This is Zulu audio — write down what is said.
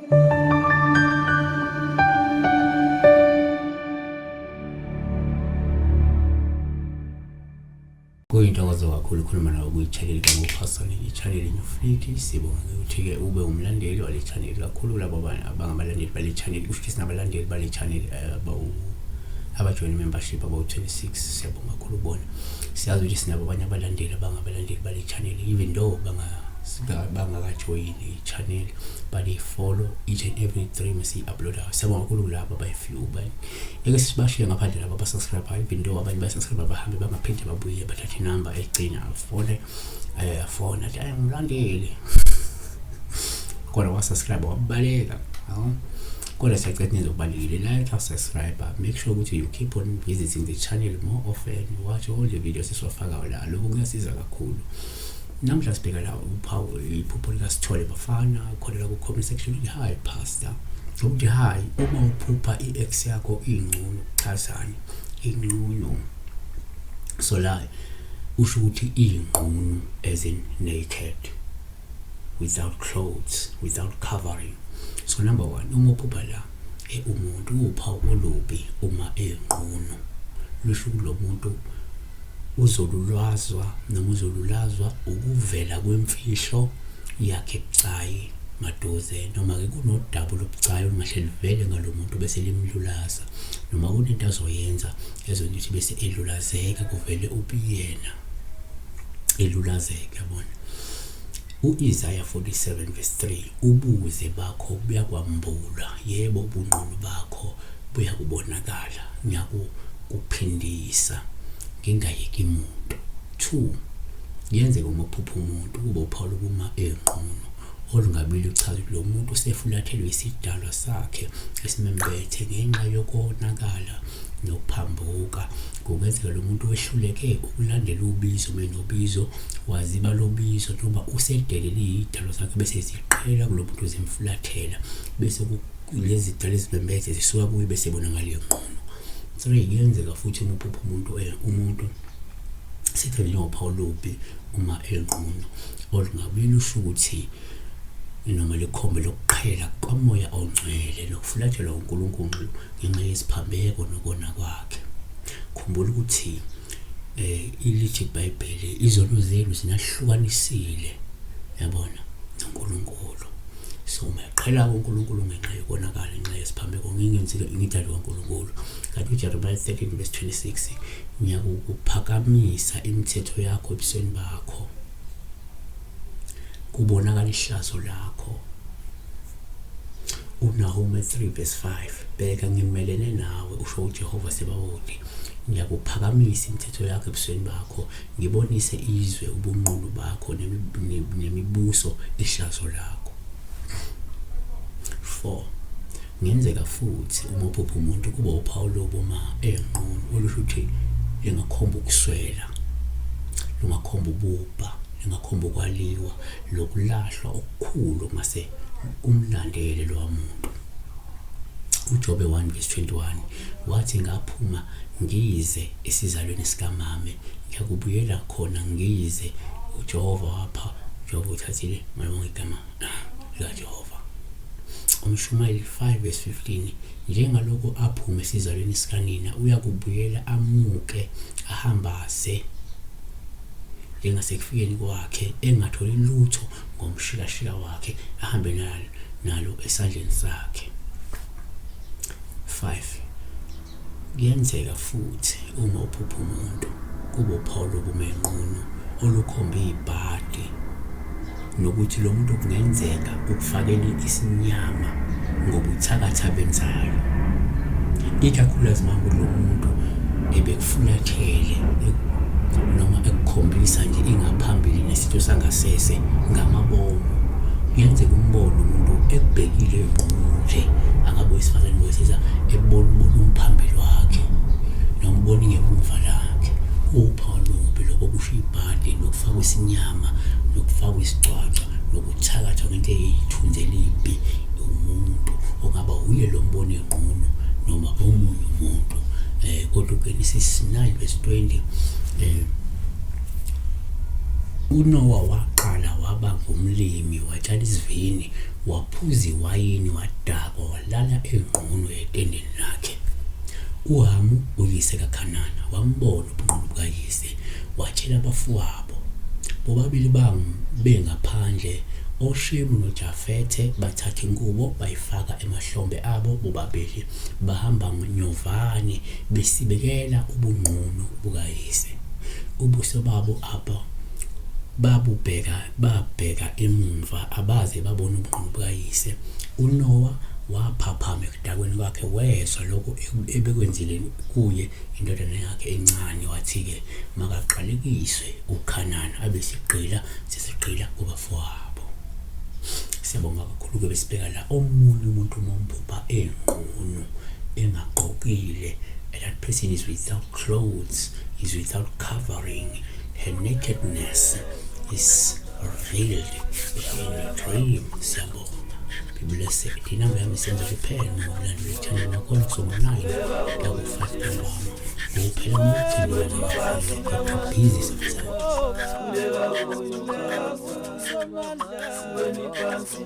Kuyintokozo kakhulu ukukhuluma nawe kwi-channel kaMophasane, i-channel New Sibonga ukuthi-ke ube umlandeli wale channel kakhulu labo abangabalandeli bale channel, kusho ukuthi sinabalandeli bale channel abajoyina i-membership abawu-26. Siyabonga kakhulu kubona. Siyazi ukuthi sinabo abanye abalandeli abangabalandeli bale channel, even though bangakajoyini i-channel, but they follow each and every stream esiyi-uploadayo. Siyabonga kakhulu kulabo abayi-few. Ngeke sibashiye ngaphandle labo abasubscribe, even though abanye basubscribe bahambe bangaphinde babuye bathathe inamba egcina afone afone athi ayi ngimlandeli, kodwa wasubscribe wabaleka. Yabo, kodwa siyacela nizokubalekile, like, subscribe, make sure ukuthi you keep on visiting the channel more often, watch all the videos esiwafakayo la. Lokhu kuyasiza kakhulu. Namhla sibheka la uphawu iphupho likaSithole Bafana khona la ku-comment section. Uthi, "Hi pastor." Uthi, "Hi, uma uphupha i-ex yakho inqunu kuchazani?" Inqunu, so la usho ukuthi inqunu as in naked, without clothes, without covering. So number one, uma uphupha la umuntu, uphawu olubi uma enqunu, lusho ukuthi lo muntu uzolulwazwa noma uzolulazwa ukuvela kwemfihlo yakhe ebucayi maduze, noma-ke kunodaba olubucayi olungahle luvele ngalo muntu bese limlulaza, noma kunento azoyenza ezonto ukuthi bese elulazeka, kuvele ubuyena elulazeke, yabona. U-Isaya 47 verse 3, "Ubuze bakho buyakwambulwa, yebo, ubunqunu bakho buyakubonakala, ngiyakukuphindisa ngingayeki muntu." 2, kuyenzeka uma uphupha umuntu kube uphawu lokuma enqunu olungabili, uchaza ukuthi lo muntu usefulathelwe isidalwa sakhe esimembethe ngenxa yokonakala nokuphambuka. Kungenzeka lo muntu wehluleke ukulandela ubizo menobizo, waziba lobizo, noma usedelele iy'dalwa zakhe bese ziqhela kulo muntu, zimfulathela, bese lezi zidalwa ezibembethe zisuka kuye bese ebonakala enqunu. 3, kuyenzeka futhi uma uphupha umuntu sithe njengophawu olubi uma enqunu olungabili, usho ukuthi noma likhombe lokuqhela kwaMoya oNgcwele nokufulathelwa uNkulunkulu ngenxa yesiphambeko nokona kwakhe. Khumbula ukuthi ilithi iBhayibheli, izono zenu zinahlukanisile, yabona, noNkulunkulu. So uma eqhela kuNkulunkulu ngenxa yokonakala, ngenxa yesiphambeko, ngingenzile ngidalwe uNkulunkulu. Kanti uJeremiah 13 verse 26, "Ngiyakukuphakamisa imithetho yakho ebusweni bakho, kubonakala ihlazo lakho." UNahume 3 verse 5, "Bheka, ngimelene nawe, usho uJehova Sebawoti, ngiyakuphakamisa imithetho yakho ebusweni bakho, ngibonise izwe ubunqunu bakho nemibuso ihlazo lakho." 4, kungenzeka futhi uma uphupha umuntu kuba uphawu lobuma enqunu olusho ukuthi lingakhomba ukuswela, lungakhomba ububha, lingakhomba ukwaliwa lokulahlwa okukhulu ngase kumlandele lowa muntu. UJobe 1 verse 21 wathi, "Ngaphuma ngize esizalweni sikamame, ngiyakubuyela khona ngize. UJehova wapha, uJehova uthathile, malibonga igama likaJehova." Umshumayeli 5 verse 15, "Njengalokhu aphuma esizalweni sikanina, uyakubuyela amuke ahambase njengasekufikeni kwakhe, engatholi lutho ngomshikashika wakhe ahambe nalo esandleni sakhe." 5, kuyenzeka futhi uma uphupha umuntu kube uphawu lobumenqunu olukhomba ibhadi nokuthi lo muntu kungenzeka ukufakela isinyama ngobuthakathi abenzayo, ikakhulukazi uma lo muntu ebekufulathele noma ekukhombisa nje ingaphambili nesitho sangasese ngamabomu. Kuyenzeka umbone umuntu ekubhekile enqunu nje, angabe owesifazane, wesilisa, ebona ubona umphambili wakhe noma ubona ingemuva lakhe. Kuwuphawu olubi lokho, kusho ibhadi nokufakwa isinyama nokufakwa isicwaca nokuthakathwa ngento eyithunzi elibi umuntu ongaba uye lo mbono enqunu noma omunye umuntu. Kodwa uGenesis 9 verse 20, uNoah waqala Waqala waba ngumlimi, watshala isivini, waphuza iwayini, wadakwa, walala enqunu etendeni lakhe. UHamu, uyise kaKhanana, wambona ubunqunu bukayise, watshela abafowabo. Bobabili bengaphandle, oShemu noJafethe bathatha ingubo bayifaka emahlombe abo bobabili, bahamba nyovane besibekela ubunqunu bukayise. Ubuso babo abo babubheka babheka emumva abaze babona ubunqunu bukayise. UNowa waphaphama ekudakweni kwakhe wezwa lokho ebekwenzile kuye indodana yakhe encane wathi-ke makaqalekiswe uKhanana abe sigqila sesigqila kubafowabo. Siyabonga kakhulu-ke besibheka la omunye umuntu uma umphupha enqunu engagqokile and that person is without clothes is without covering her nakedness is revealed in a dream. Siyabonga, be blessed. Inamba yami isenza kuphela ngokulandela i-channel nakhona kusongo 9 double 5 ntambama ukuphela uma ugcina busy sometimes. Siweni phansi